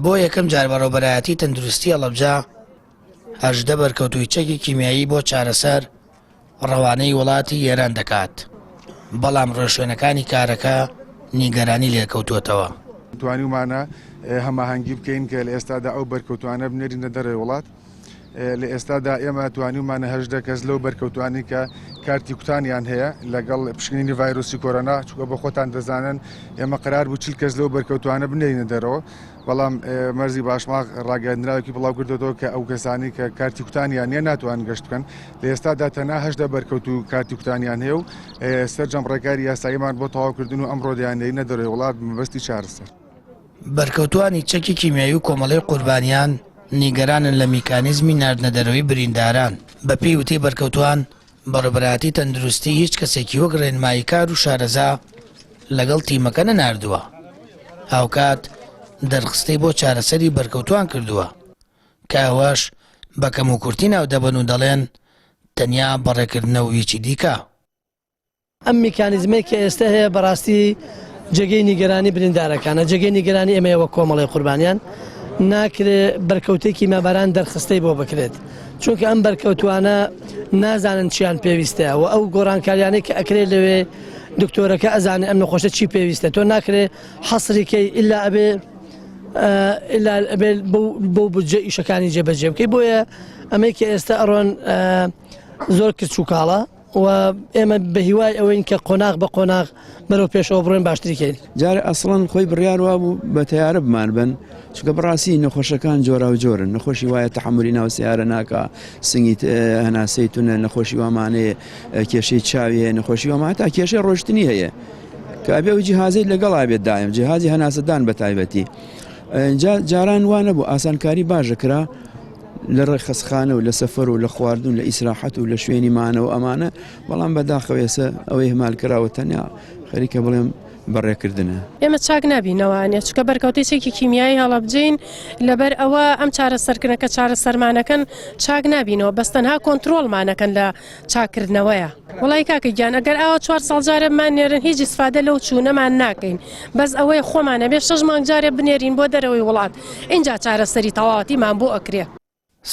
بۆ یەکەم جار بەڕێوەبەرایەتی تەندروستی هەڵەبجە 18 بەرکەوتووی چەکی کیمیایی بۆ چارەسەر ڕەوانەی وڵاتی ئێران دەکات، بەڵام ڕێوشوێنەکانی کارەکە نیگەرانی لێکەوتووەتەوە. توانیومانە هەماهەنگی بکەین کە لە ئێستادا ئەو بەرکەوتوانە بنێرینە دەرەوەی وڵات. لە ئێستادا ئێمە توانیومانە 18 کەس لەو بەرکەوتوانی کە کارتی کوتانیان هەیە لەگەڵ پشکنینی ڤایرۆسی کۆرۆنا چونکە بە خۆتان دەزانن ئێمە قرار بوو 40 کەس لەو بەرکەوتوانە بنێرینە دەرەوە بەڵام مەرزی باشماخ ڕاگەیەندراوێکی بڵاو کردێتەوە کە ئەو کەسانی کە کارتی کوتانیان نیە ناتوان گەشت بکەن لە ئێستادا تەنها 18 بەرکەوتوو کارتی کوتانیان هەیە و سەرجەم ڕێکاری یاساییمان بۆ تەواوکردن و ئەمڕۆ دەیاننێرینە دەرەوەی وڵات بە مەبەستی چارەسەر. بەرکەوتوانی چەکی کیمیایی و کۆمەڵەی قوربانیان نیگەرانن لە میکانیزمی ناردنەدەرەوەی برینداران، بەپێی وتەی بەرکەوتوان بەڕێوبەرایەتی تەندروستی هیچ کەسێکی وەک ڕێنماییکار و شارەزا لەگەڵ تیمەکە نەناردووە، هاوکات دەرخستەی بۆ چارەسەری بەرکەوتوان کردووە، کە ئەوەش بە کەموکورتی ناودەبەن و دەڵێن تەنیا بەڕێکردنە و هیچی دیکە. ئەم میکانیزمەی کە ئێستا هەیە بەڕاستی جێگەی نیگەرانی بریندارەکانە، جێگەی نیگەرانی ئێمەیە وەک کۆمەڵی قوربانیان. ناکرێ بەرکەوتەی کیمیاباران دەرخستەی بۆ بکرێت، چونکە ئەم بەرکەوتوانە نازانن چیان پێویستە و ئەو گۆڕانکاریانەی کە ئەکرێت لەوێ دکتۆرەکە ئەزانێ ئەم نەخۆشە چی پێویستە، تۆ ناکرێ حەسری کەی ئیلا ئەبێ ئیلا ئەبێ بەو بودجە ئیشەکانی جێبەجێ بکەی. بۆیە ئەمەی کە ئێستا ئەڕۆن زۆر کرچ و کاڵە. و ئێمە بە هیوای ئەوەین کە قۆناغ بە قۆناغ بەرەو پێشەوە بڕۆین باشتری کەین. جارێ ئەسڵەن خۆی بڕیار وابوو بە تەیارە بمان بەن چونکە بەڕاستی نەخۆشەکان جۆراوجۆرن نەخۆشی وایە تەحەمولی ناو سیارە ناکا سنگی هەناسەی تونە نەخۆشی وامانەیە کێشەی چاوی هەیە نەخۆشی وامان تا کێشەی ڕۆشتنی هەیە کە ئەبێ ئەو جیهازەی لەگەڵا بێت دایم جیهازی هەناسەدان بە تایبەتی جاران وا نەبوو ئاسانکاری باشە کرا لە ڕێ خەسخانە و لە سەفەر و لە خواردن و لە ئیسراحەت و لە شوێنی مانەوە ئەمانە بەڵام بەداخەوە ئێستا ئەوەی هەمال کراوە تەنیا خەریکە بڵێم بەڕێکردنە. ئێمە چاک نابینەوانێ چونکە بەرکەوتەی چەکی کیمیایی هەڵەبجەین لەبەر ئەوە ئەم چارەسەرکردنە کە چارەسەرمانەکەن چاک نابینەوە بەس تەنها کۆنترۆڵمانەکەن لە چاکردنەوەیە. وەڵای کاکە گیان ئەگەر ئاوا چوار ساڵ جارێ بمان نێرن هیچ ئیسفادە لەو چوونەمان ناکەین بەس ئەوەیە خۆمان ئەبێ شەش مانگ جارێ بنێرین بۆ دەرەوەی وڵات ئینجا چارەسەری تەواوەتیمان بۆ ئەکرێ.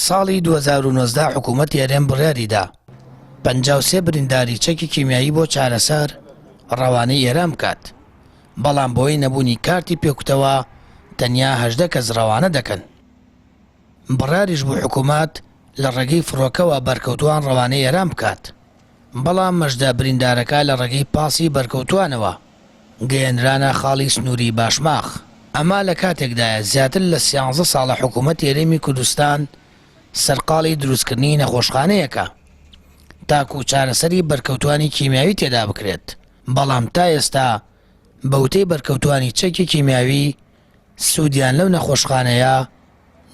ساڵی 2019 حکوومەتی هەرێم بڕیاریدا 53 برینداری چەکی کیمیایی بۆ چارەسەر ڕەوانەی ئێران بکات، بەڵام بەهۆی نەبوونی کارتی پێکوتەوە تەنیا 18 کەس ڕەوانە دەکەن. بڕیاریش بوو حکوومەت لە ڕێگەی فڕۆکەوە بەرکەوتووان ڕەوانەی ئێران بکات، بەڵام مەژدە بریندارەکە لە ڕێگەی پاسی بەرکەوتووانەوە گەیەنرانە خاڵی سنووری باشماخ. ئەمە لە کاتێکدایە زیاتر لە سیانزە ساڵە حکوومەتی هەرێمی کوردستان سەرقاڵی دروستکردنی نەخۆشخانەیەکە تاکوو چارەسەری بەرکەوتووانی کیمیاوی تێدا بکرێت، بەڵام تا ئێستا بە وتەی بەرکەوتووانی چەکی کیمیاوی سوودیان لەو نەخۆشخانەیە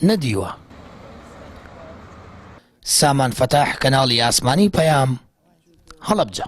نەدیوە. سامان فەتاح، کەناڵی ئاسمانی پەیام، هەڵەبجە.